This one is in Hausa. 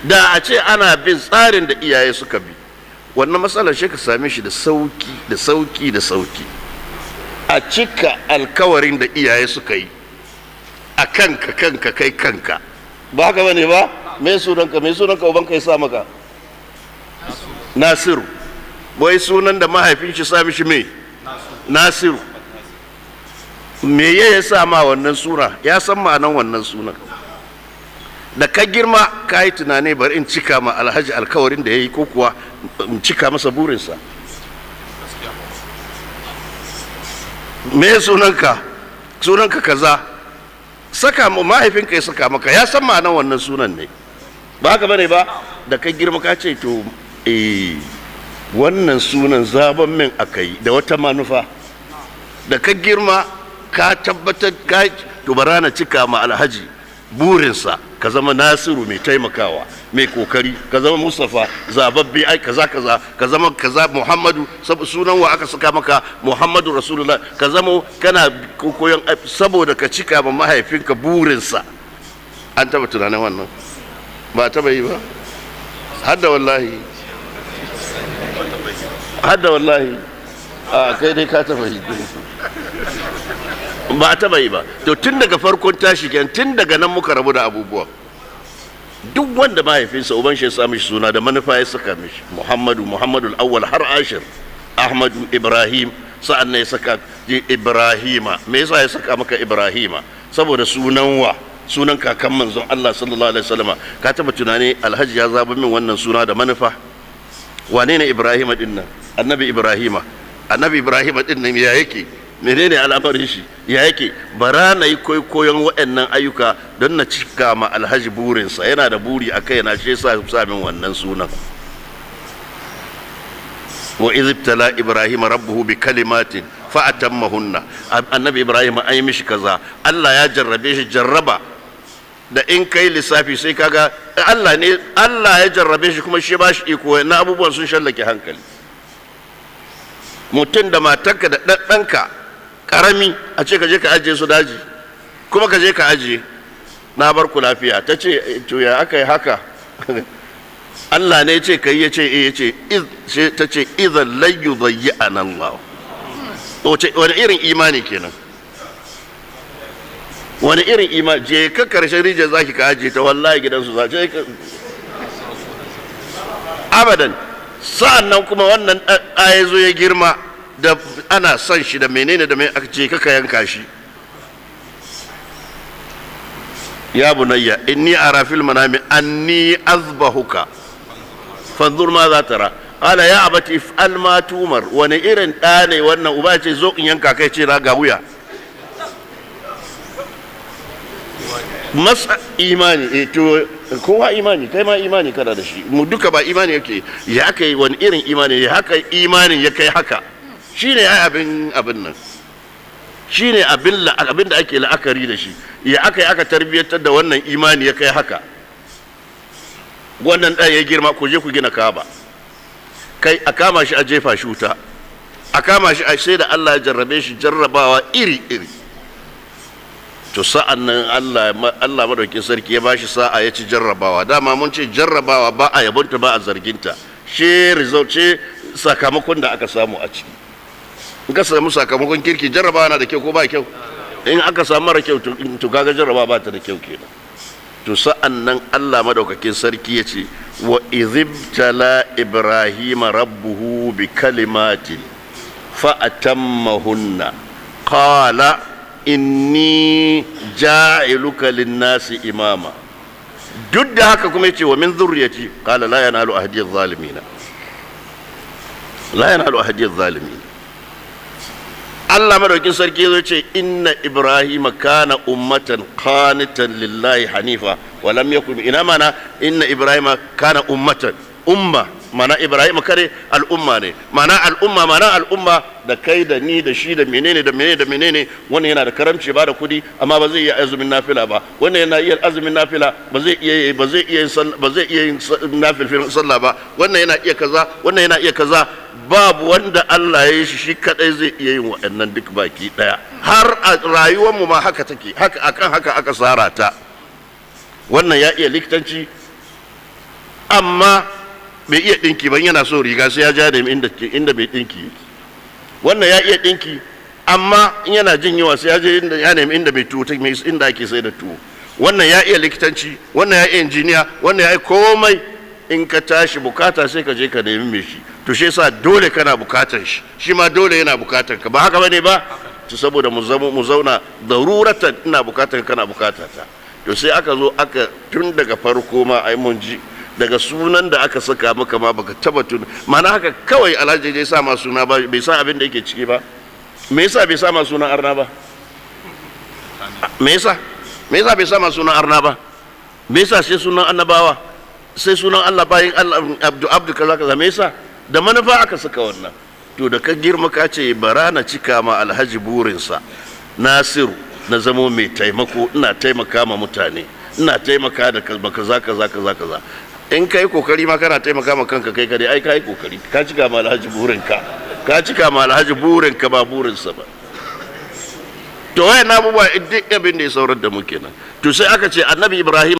Da a ce ana bin tsarin da iyaye suka bi, wannan matsalar shi ka same shi da sauki da sauki da sauki. A cika alkawarin da iyaye suka yi a kanka, kanka kai kanka, ba haka bane ba? Me sunanka? Me sunanka ubanka ya sa maka? Nasiru. Wai sunan da mahaifin shi sa mishi me? Nasiru. Me ya sa ma wannan suna? Ya san ma'anan wannan sunan. Da ka girma ka yi tunani, bari in cika ma Alhaji alkawarin da ya yi, ko kuwa in cika masa burinsa. Me sunanka? Sunanka kaza. Saka mahaifinka ya saka maka, ya san ma'anan wannan sunan ne. Ba haka bane ba? Da ka girma ka ce, to eh, wannan sunan zaben min aka yi da wata manufa. Da ka girma ka tabbatar ka to bara na cika ma Alhaji burinsa, ka zama Nasiru mai taimakawa, mai kokari, ka zama Mustafa zababbe, ai kaza kaza, ka zama kaza, Muhammadu, sunan wa aka saka maka? Muhammadu Rasulullah. Ka zama kana koyon saboda ka cika ma mahaifinka burinsa. An taba tunanin wannan? Ba taba yi ba. Hadda wallahi, hadda wallahi, a kai dai ka taba yi. Ba a taba yi ba. To tun daga farkon tashi kenan, tun daga nan muka rabu da abubuwa. Duk wanda mahaifinsa, uban shi ya sa mishi suna, da manufa ya saka mishi. Muhammadu, Muhammadu awwal har ashir, Ahmadu, Ibrahim. Sa'an nan ya saka Ibrahima. Me yasa ya saka maka Ibrahima? Saboda sunan wa? Sunan kakan manzon Allah sallallahu alaihi wasallama. Ka taba tunani, Alhaji ya zaba min wannan suna da manufa? Wane ne Ibrahima din nan? Annabi Ibrahima. Annabi Ibrahima din nan ya yake? Menene al'amarin shi? Ya yake? Bara na yi koyon waɗannan ayyuka don na cika ma Alhaji burinsa. Yana da buri a kai na, shi yasa sa min wannan sunan. Wa idh ibtala Ibrahima rabbuhu bi kalimatin fa atammahunna. Annabi Ibrahim an yi mishi kaza, Allah ya jarrabe shi jarraba da in kai lissafi sai kaga Allah ne. Allah ya jarrabe shi kuma shi ba shi iko na abubuwan sun shallake hankali. Mutum da matarka da ɗanɗanka karami, a ce ka je ka ajiye su daji, kuma ka je ka ajiye, na bar ku lafiya. Ta ce, to ya aka yi haka? Allah ne ce ka yi. Ya ce eh. Ya ce, ta ce, idan lan yudayyi'ana Allah. Wani irin imani kenan? Wani irin imani? Je ka karshen rijiyar zaki ka ajiye ta, wallahi gidansu za je abadan. Sa'an nan kuma wannan ɗa ya zo ya girma da ana son shi da menene da mai, aka ce kaka yanka shi. Ya bunayya inni ara fil manami anni azbahuka fanzur ma za tara. Qala ya abati if'al ma tumar. Wani irin ɗa ne wannan? Uba ce zo in yanka kai, ce na ga wuya. Masa imani. Eh, to kowa imani, kai ma imani kana da shi, mu duka ba imani yake. Ya kai wani irin imani? Ya haka imanin ya kai haka? Shine ai abin nan, shine abin abin da ake la'akari da shi. Ya aka yi aka tarbiyyantar da wannan imani ya kai haka? Wannan ɗan ya girma, ku je ku gina Kaba, kai a kama shi a jefa shi wuta, a kama shi a sai da Allah ya jarrabe shi jarrabawa iri iri. To sa'an nan Allah madaukin sarki ya bashi sa'a, ya ci jarrabawa. Dama mun ce jarrabawa ba a yabonta, ba a zarginta, she result ce, sakamakon da aka samu a ciki. In ka samu sakamakon kirki, jarrabawa na da kyau ko ba kyau? In aka samu mara kyau, to kaga jarrabawa ba ta da kyau kenan. To sa'an nan Allah madaukakin sarki ya ce, wa izibtala Ibrahima rabbuhu bi kalimatin fa atammahunna qala inni ja'iluka lin-nasi imama. Duk da haka kuma yace, wa min zurriyati. Qala la yanalu ahdi adh-dhalimin, la yanalu ahdi adh-dhalimin. Allah madaukin sarki zai ce, inna Ibrahima kana ummatan qanitan lillahi hanifa wa lam yakun. Ina mana inna Ibrahima kana ummatan? Umma mana Ibrahim kare al'umma ne, mana al'umma, mana al'umma da kai da ni da shi da menene da menene da menene. Wannan yana da karamci ba da kudi, amma ba zai iya azumin nafila ba. Wannan yana iya azumin nafila, ba zai iya yin nafilfilin sallah ba. Wannan yana iya kaza, wannan yana iya kaza. Babu wanda Allah ya yi shi shi kadai zai iya yin waɗannan duk baki daya. Har a rayuwar mu ma haka take, haka akan haka aka tsara ta. Wannan ya iya likitanci. Amma bai iya ɗinki ban, yana so riga sai ya ja da inda bai ɗinki yake. Wannan ya iya ɗinki, amma in yana jin yawa sai ya je inda ya nemi inda mai tuwo, mai inda ake sai da tuwo. Wannan ya iya likitanci, wannan ya iya injiniya, wannan ya iya komai. In ka tashi bukata sai ka je ka nemi mai shi. To shi yasa dole kana bukatar shi, shi ma dole yana bukatar ka. Ba haka bane ba? To saboda mu zama mu zauna daruratan, ina bukatar, kana bukata ta. To sai aka zo aka tun daga farko ma ai mun ji daga sunan da aka saka maka ma baka taba tun mana haka kawai Alhaji ya sa ma suna ba, bai san abin da yake ciki ba. Me yasa bai sa ma sunan arna ba? Me yasa bai sa ma sunan arna ba? Me yasa sai sunan annabawa, sai sunan Allah, bayin Allah, Abdu, Abdu, kaza kaza? Me yasa? Da manufa aka saka wannan. To da ka girma ka ce bara na cika ma Alhaji burinsa, Nasiru, na zamo mai taimako, ina taimaka ma mutane, ina taimaka da kaza kaza kaza kaza. In kai kokari ma kana taimaka ma kanka kai kadai, ai kai kokari ka cika ma Alhaji burinka, ka cika ma Alhaji burinka, ba burinsa ba. To wayan abubuwa duk abin da ya saurar da mu kenan. To sai aka ce Annabi Ibrahim